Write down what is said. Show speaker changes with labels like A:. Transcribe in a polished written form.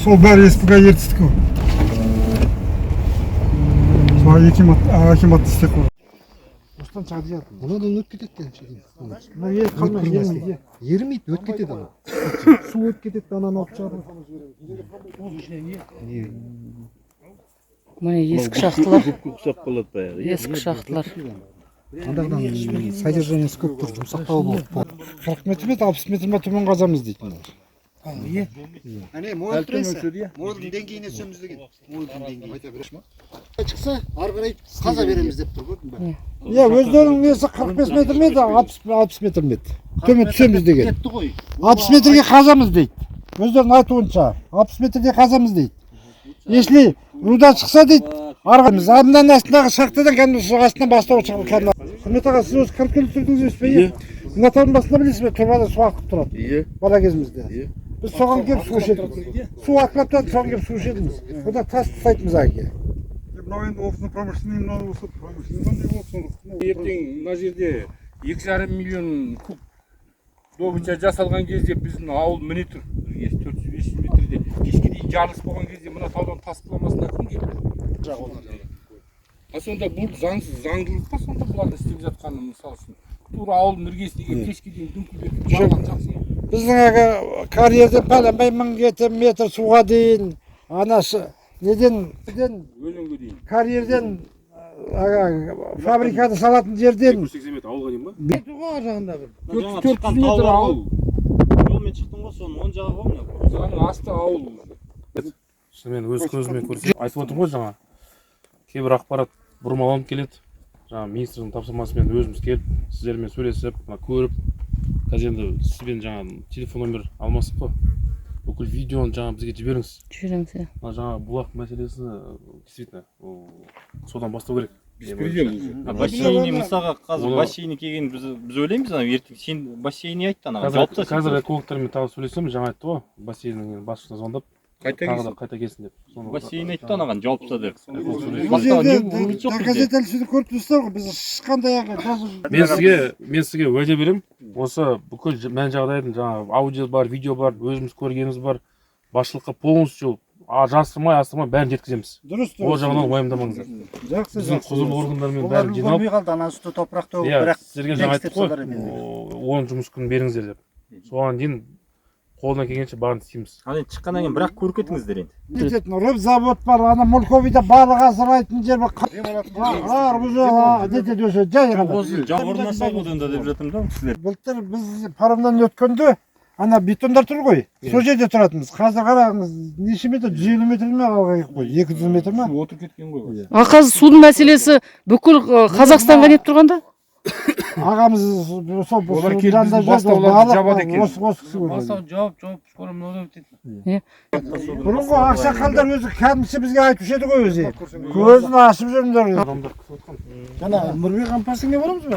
A: Сол бәрі СПК Ертістікі ғой. Сол акимат істеп қойған.
B: Осыдан шығады.
C: Мынадан өтіп кетеді де.
B: Мына ел қалмай, ерімейді.
C: Ерімейді, өтіп кетеді ана. Су өтіп кетеді, ананы алып шығады. Не?
D: Міне, ескі шахталар.
E: Ұқсап қалады баяғы.
D: Ескі шахталар.
C: Андағыдан содержание сі көп тұр, жұмсақтау болып.
B: 40 метр ме еді, 60 метр ма төмен қазамыз дейді мыналар.
F: Әне, мойыл тұрса, мойылдың деңгейіне түсеміз деген. Мойылдың деңгейі. Шықса, ары қарай қаза береміз деп тұр, көрдің бе?
B: Иә, өздерінің несі 45 метр ме еді, 60 метр ме еді төмен түсеміз деген.
F: Кетті ғой.
B: 60 метрге қазамыз дейді. Өздерінің айтуынша, 60 метрге қазамыз дейді. Если руда шықса дейді, ары қарай. А мынаның астындағы шахтадан кәдімгі су астынан бастау шығып кәдімгі. Құрметті аға, сіз осы кіріп келіп тұрдыңыз емес пе? Иә. Мына таудың басында, білесіз бе, тұрбада су ағып тұрады.
E: Иә.
B: Бала кезімізде.
E: Иә.
B: Біз соған келіп су ішетінбіз. Су атқылап тұрады, соған келіп су ішетінбіз. Бұда тас тастайтынбыз әке.
A: Мынау енді опытно промышленный, мынау осы промышленный қандай болды соны.
G: Ертең мына жерде 2,5 миллион куб добыча жасалған кезде біздің ауыл міне тұр, іргесі 400-500 метрде. Кешке дейін жарылыс болған кезде мына таудан тас құламасына кім кепіл? А сонда бұл заңсыз заңдылық па сонда бұлардың істеп жатқаны? Мысалы үшін, тура ауылдың іргесіне келіп, кешке дейін дүңкілдетіп жарған жақсы ма?
B: Біздің әлгі карьерден пәленбай мың метр суға дейін, анасы неден
G: Өзенге дейін.
B: Карьерден әлгі фабриканы салатын жерден.
G: 280 метр ауылға дейін ба?
B: Ар жағында бір
G: 400 метр ауыл.
E: Жолмен шықтың ғой, соның оң жағы ғой мына.
G: Соның асты ауыл.
H: Шынымен өз көзімен көрсем, айтып отырмын ғой, жаңа кейбір ақпарат бұрмаланып келеді. Жаңа министрдің тапсырмасымен өзіміз келіп, сіздермен сөйлесіп, мына көріп, қазір енді сізбен жаңа телефон номер алмастық қой, бүкіл видеоны жаңа бізге жіберіңіз.
D: Жібереміз, иә.
H: Мына жаңа бұлақ мәселесі, действительно, ол содан бастау керек.
G: Беспредел уже.
E: А бассейніне, мысалға, қазір бассейнге келген біз ойлаймыз, ана ертең сен бассейнге айтты ана
H: Қазір
E: жауып тастайсың.
H: Қазір экологтармен тағы сөйлесемін. Жаңа айтты ғой, бассейннің басшысына звондап,
G: Қайта
H: тағы да
G: келсін.
H: қайта келсін деп. Соны
E: Бассейн айтты анаған, жауып таста деп.
B: Бұл
E: Басқа
B: жерде
E: не үміт жоқ бізде.
B: доказательствоны көріп тұрсыздар ғой, біз ешқандай әлгі даже
H: Мен сізге уәде беремін, осы бүкіл мән жағдайдың жаңағы аудио бар, видео бар, өзіміз көргеніміз бар, басшылыққа полностью жасырмай асырмай бәрін жеткіземіз.
B: Дұрыс.
H: Ол жағынан уайымдамаңыздар.
B: Жақсы.
H: Біздің
B: Жақсы.
H: құзырлы органдармен
F: Олар
H: бәрін жиналып
F: үлгермей қалды, ана үсті топырақ төгіп,
H: иә,
F: бірақ
H: сіздерге жаңа айттық қой,
F: тегістеп салар еді.
H: 10 жұмыс күн беріңіздер деп. Соған дейін қолдан келгенше барын істейміз.
E: Ал енді шыққаннан кейін бірақ көріп кетіңіздер енді.
B: Нететін рыбзавод бар, ана Мульковыйда балық асырайтын жер бар. Арбуз нетеді өзі жай ғана.
E: Осы орнына салып одан да деп жатырмын да ол кісілер.
B: Былтыр біз паромнан өткенде ана бетондар тұр ғой, сол жерде тұратынбыз. Қазір қараңыз, неше метр, 150 метр ме алға келіп қойды, 200 метр ма?
G: Отырып кеткен ғой.
D: А қазір судың мәселесі бүкіл Қазақстанға нетіп тұрғанда.
B: Ағамыз сол
G: Олар
B: судың
G: келіп
B: жанында
G: біздің
B: жүреді, ол
G: бастауларды
B: балық
G: жабады екен.
B: осы кісі көрген.
I: Жауап жауап, скоро мынау өтеді.
B: Бұрынғы ақсақалдар өзі кәдімгісі бізге айтушы еді ғой өзі. Көзін ашып жүріңдер.
H: Адамдар күтіп отқан.
B: Жаңа Нұрбек компаниясына барамыз ба?